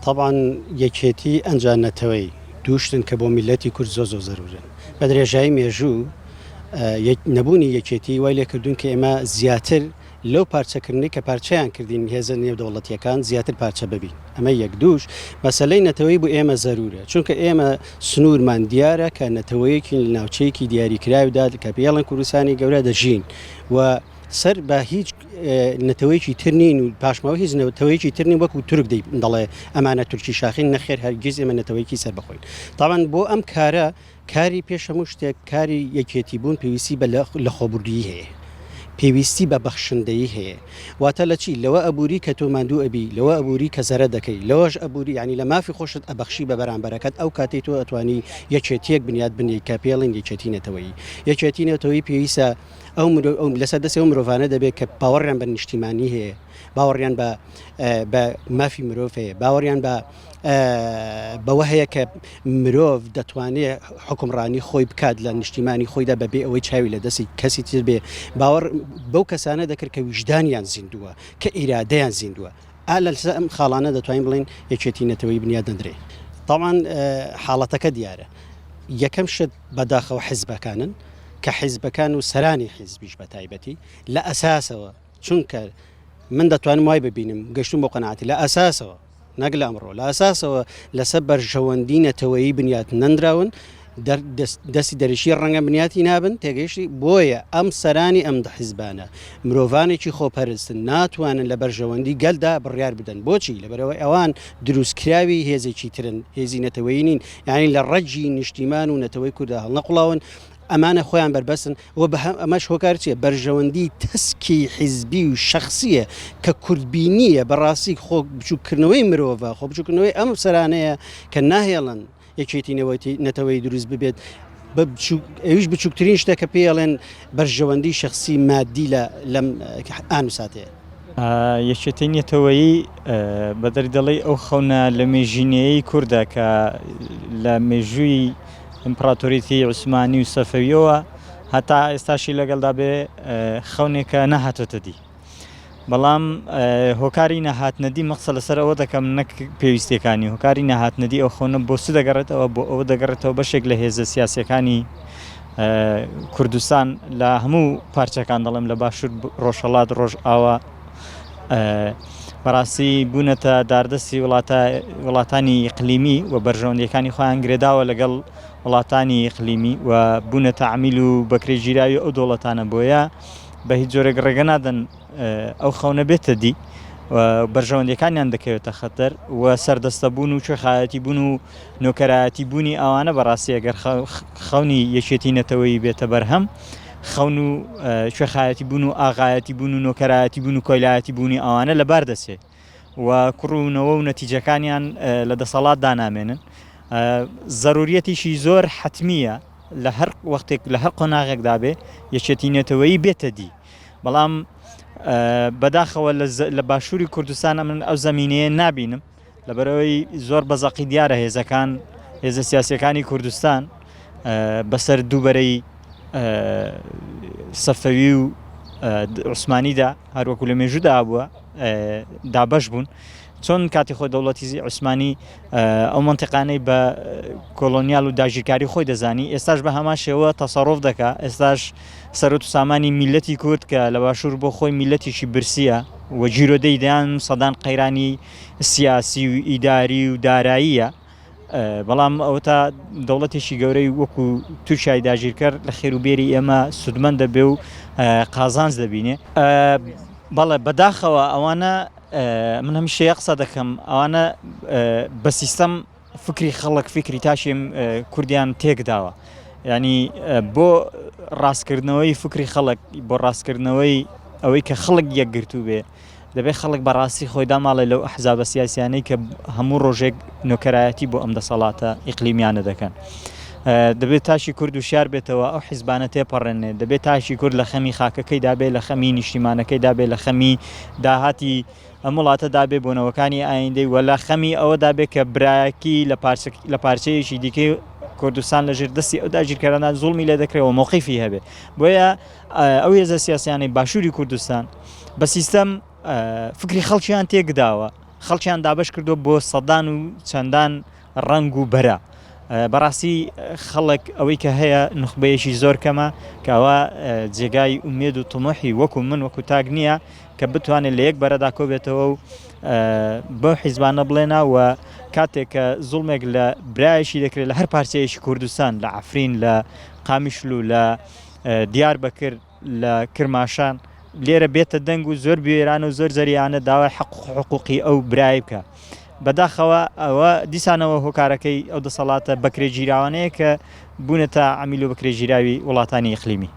تەبعەن یەکێتی ئەنجا نەتەوەی دوو شتن کە بۆ میللەتی کورد زۆر زۆر زەرورن. بە درێژایی مێژوو نەبوونی یەکێتی وای لێکردوون کە ئێمە زیاتر لەو پارچەکردنەی کە پارچەیان کردین هێزە نێودەوڵەتییەکان زیاتر پارچە ببین. ئەمە یەک. دووش مەسەلەی نەتەوەی بۆ ئێمە زەرورە چونکە ئێمە سنوورمان دیارە کە نەتەوەیەکین لە ناوچەیەکی دیاریکراودا کە پێڵن کوردستانی گەورە دەژین و سەر بە هیچ نەتەوەیەکی تر نین و پاشماوەی هیچ نەتەوەیەکی تر نین وەکو تورک دەی دەڵێ ئەمانە تورکی شاخین نەخێر هەرگیز ئێمە نەتەوەیەکی سەربەخۆین تاوان بۆ ئەم کارە کاری پێش هەموو شتێک کاری یەکێتی بوون پێویستی بە لەخۆبوردویی هەیە پێویستی بە بەخشندەیی هەیە واتە لە چی لەوە ئەبووری کە تۆ ماندوو ئەبی لەوە ئەبووری کە زەرە دەکەی لەوەش ئەبووری ینی لە مافی خۆشت ئەبەخشی بە بەرامبەرەکەت ئەو کاتەی تۆ ئەتوانی یەکێتیەک بنیات بنێی کە پێڵین یەکێتی نەتەوەیی یەکێتی نەتەوەیی پێویستە ئەو مرۆ ئەو لەسەر دەستی ئەو مرۆڤانە دەبێت کە باوەڕیان بە نیشتیمانی هەیە باوەڕیان بە بە مافی مرۆڤ هەیە باوەڕیان بە بەوە هەیە کە مرۆڤ دەتوانێت حکومڕانی خۆی بکات لە نیشتیمانی خۆیدا بەبێ ئەوەی چاوی لە دەستی کەسی تر بێ باوەڕ بەو کەسانە دەکرد کە ویژدانیان زیندووە کە ئیرادەیان زیندووە ئا لەسەر ئەم خاڵانە دەتوانین بڵێین یەکێتی نەتەوەیی بنیات دەنرێ تاوان حاڵەتەکە دیارە یەکەم شت بەداخەوە حیزبەکانن کە حیزبەکان و سەرانی حیزبیش بە تایبەتی لە ئەساسەوە چونکە من دەتوانم وای ببینم گەشتوم بۆ قەناعەتی لە ئەساسەوە نەک لە ئەمڕۆ لە ئەساسەوە لەسەر بەرژەوەندی نەتەوەیی بنیات نەنراون دەستی دەرەکی ڕەنگە بنیاتی نابن تێگەیشتی بۆیە ئەم سەرانی ئەم حیزبانە مرۆڤانێکی خۆپەرستن ناتوانن لە بەرژەوەندی گەلدا بڕیار بدەن بۆچی لەبەرەوەی ئەوان دروستکراوی هێزێکی ترن هێزی نەتەوەیی نین یعنی لە ڕەگی نیشتیمان و نەتەوەی کووردا هەڵنەقوڵاون ئەمانە خۆیان بەربەستن و بە ئەمەش هۆکار چیە بەرژەوەندی تەسکی حیزبی و شەخسیە کە کوردبینیە بەڕاستی خۆ بچووکردنەوەی مرۆڤە خۆ بچووکردنەوەی ئەم سەرانەیە کە ناهێڵن یەکێتی نەتەوەیی دروست ببێت ئەویش بچووکترین شتە کە پێی ئەڵێن بەرژەوەندی شەخسی مادی لە لەم ئان و ساتەیە. یەکێتی نەتەوەیی بە دەردەڵی ئەو خەونە لە مێژینەیەی کوردە کە لە مێژووی ئیمپڕاتۆریەتی عوسمانی و سەفەویەوە هەتا ئێستاشی لەگەڵدا بێ خەونێکە نەهاتۆتە دی. بەڵام هۆکاری نەهاتنەدی من قسە لەسەر ئەوە دەکەم نەک پێویستیەکانی هۆکاری نەهاتنەدی ئەو خەونە بۆ چ دەگەڕێتەوە بۆ ئەوە دەگەڕێتەوە بەشێک لە هێزە سیاسیەکانی کوردستان لە هەموو پارچەکان دەڵێم لە باشوور ڕۆژهەڵات ڕۆژئاوا بەڕاستی بوونەتە داردەستی وڵاتە وڵاتانی ئیقلیمی و بەرژەوەندیەکانی خۆیان گرێداوە لەگەڵ وڵاتانی ئیقلیمی و بوونەتە عەمیل و بەکرێگیراوی ئەو دەوڵەتانە بۆیە بە هیچ جۆرێک ڕێگە نادەن ئەو خەونە بێتە دی و بەرژەوەندیەکانیان دەکەوێتە خەتەر و سەردەستە بوون و کوێخایەتی بوون و نۆکەرایەتی بوونی ئەوانە بەڕاستی ئەگەر خەونی یەکێتی نەتەوەیی بێتە بەرهەم خەون و کوێخایەتی بوون و ئاغایەتی بوون و نۆکەرایەتی بوون و کۆیلایەتی بوونی ئەوانە لەبار دەچێت و کوڕ و نەوە و نەتیجەکانیان لە دەسەڵاتدا نامێنن زەروریەتیشی زۆر حەتمییە لە هەر وەختێک لە هەر قۆناغێکدا بێ یەکێتی نەتەوەیی بێتە دی بەڵام بەداخەوە لە باشووری کوردستان من ئەو زەمینەیە نابینم لەبەرەوەی زۆر بەزەقی دیارە هێزەکان هێزە سیاسەکانی کوردستان بەسەر دووبەرەی سەفەوی و عوسمانیدا هەروەکو لە مێژوودا بووە دابەش بوون چۆن کاتی خۆی دەوڵەتی عوسمانی ئەو مەنتیقانەی بە کۆلۆنیال و داگیرکاری خۆی دەزانی ئێستاش بە هەمان شێوە تەسەڕۆف دەکا ئێستاش سەرۆت و سامانی میلەتی کورد کە لە باشوور بۆ خۆی میلەتێکی برسیە و گیرۆدەی دەیان سەدان قەیرانی سیاسی و ئیداری و داراییە بەڵام ئەوەتا دەوڵەتێکی گەورەی وەکو تورکیای داگیرکەر لە خێر و بێری ئێمە سوودمەند دەبێ و قازانج دەبینێ بەڵێ بەداخەوە ئەوانە من هەمیشە یە قسە دەکەم ئەوانە بە سیستەم فکری خەڵک فکری تاشیم کوردیان تێکداوە ینی بۆ ڕاستکردنەوەی فکری خەڵک بۆ ڕاستکردنەوەی ئەوەی کە خەڵک یەکگرتوو بێ دەبێت خەڵک بەڕاستی خۆی داماڵێ لەو ئەحزابە سیاسیانەی کە هەموو ڕۆژێک نۆکەرایەتی بۆ ئەم دەسەڵاتە ئیقلیمیانە دەکەن. دەبێت تاکی کورد وشیار بێتەوە ئەو حیزبانە تێپەڕێنێ دەبێت تاکی کورد لە خەمی خاکەکەیدا بێ لە خەمی نیشتیمانەکەیدا بێ لە خەمی داهاتی ئەم وڵاتەدا بێ بۆ نەوەکانی ئایندەی و لە خەمی ئەوەدا بێ کە برایەکی لە پارچە لە پارچەیەکی دیکەی کوردستان لە ژێر دەستی ئەو داگیرکەرانە زوڵمی لێ دەکرێ و مەوقیفی هەبێ بۆیە ئەو هێزە سیاسیانەی باشووری کوردستان بە سیستەم فکری خەڵکیان تێکداوە. خەڵکیان دابەش کردووە بۆ سەدان و چەندان ڕەنگ و بەرە. بەڕاستی خەڵک ئەوەی کە هەیە نوخبەیەکی زۆر کەمە کە ئەوە جێگای ئومێد و تموحی وەکو من وەکو تاک نییە کە بتوانێت لە یەک بەرەدا کۆبێتەوە و بەو حیزبانە بڵێنا و کاتێک کە زوڵمێک لە برایەکی دەکرێت لە هەر پارچەیەکی کوردستان لە عەفرین لە قامیشلو لە دیاربەکر لە کرماشان لێرە بێتە دەنگ و زۆر بوێرانە و زۆر جەریانە داوای حەق و حقوقی ئەو برای بکە بەداخەوە ئەوە دیسانەوە هۆکارەکەی ئەو دەسەڵاتە بەکرێگیراوانەیە کە بوونەتە عەمیل و بەکرێگیراوی وڵاتانی ئیقلیمی.